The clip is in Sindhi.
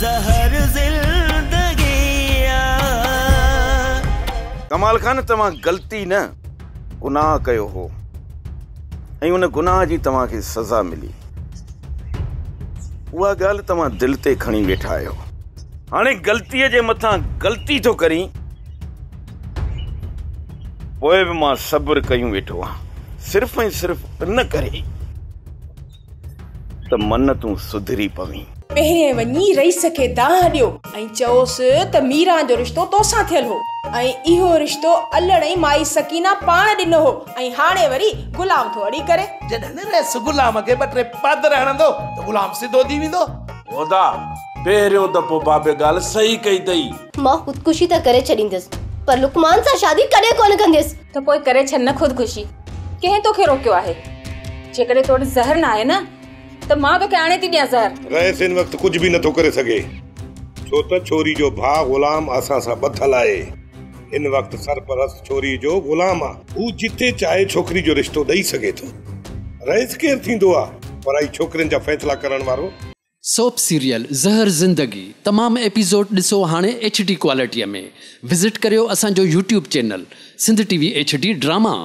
زهر زندگي آ. ڪمال خان توهان غلطي نه گناهه ڪيو هو ۽ ان گناهه جي توهان کي سزا ملي. اها ڳالهه توهان دل تي کڻي ويٺا آهيو. هاڻي غلطيء جي مٿان غلطي ٿو ڪرين، پوء به مان صبر ڪيون ويٺو آهيان، صرف ۽ صرف ان ڪري ته من تون سڌري پوين. پهرين وڃي رئيس کي دانهن ڏيو ۽ چئوس ته ميران جو رشتو توسان ٿيل هو ۽ اهو رشتو علڻ ۽ مائي سڪينه پاڻ ڏنو هو ۽ هاڻي وري غلام ٿو اڙي ڪري. جڏهن رئيس غلام کي ٻه ٽي پادر هڻندو ته غلام سڌو ٿي ويندو. ادا پهريون دفعو بابي ڳالهه صحيح ڪئي اٿئي. مان خودڪشي ته ڪري ڇڏيندس پر لقمان سان شادي ڪڏهن ڪونه ڪنديس. ته پوء ڪري ڇڏ نه خودڪشي. ڪنهن توکي روڪيو آهي؟ جيڪڏهن تو وٽ زهر نه آهي نه ته مان توکي آڻي ٿي ڏيان زهر. رئيس هن وقت ڪجهه به نٿو ڪري سگهي ڇو ته ڇوري جو ڀاء غلام اسان سان ٻڌل آهي. هن وقت سرپرست ڇوري جو غلام آ. هو جتي چاهي ڇوڪري جو رشتو ڏئي سگهي ٿو. رئيس ڪير ٿيندو آ پرائي ڇوڪرين جا فيصلا ڪرڻ وارو؟ سوپ سيريل زهر زندگي تمام ايپيسوڊ ڏسو هاڻي ايڇ ڊي ڪوالٽي ۾ وزٽ ڪريو اسان جو YouTube channel Sindh T V H D drama.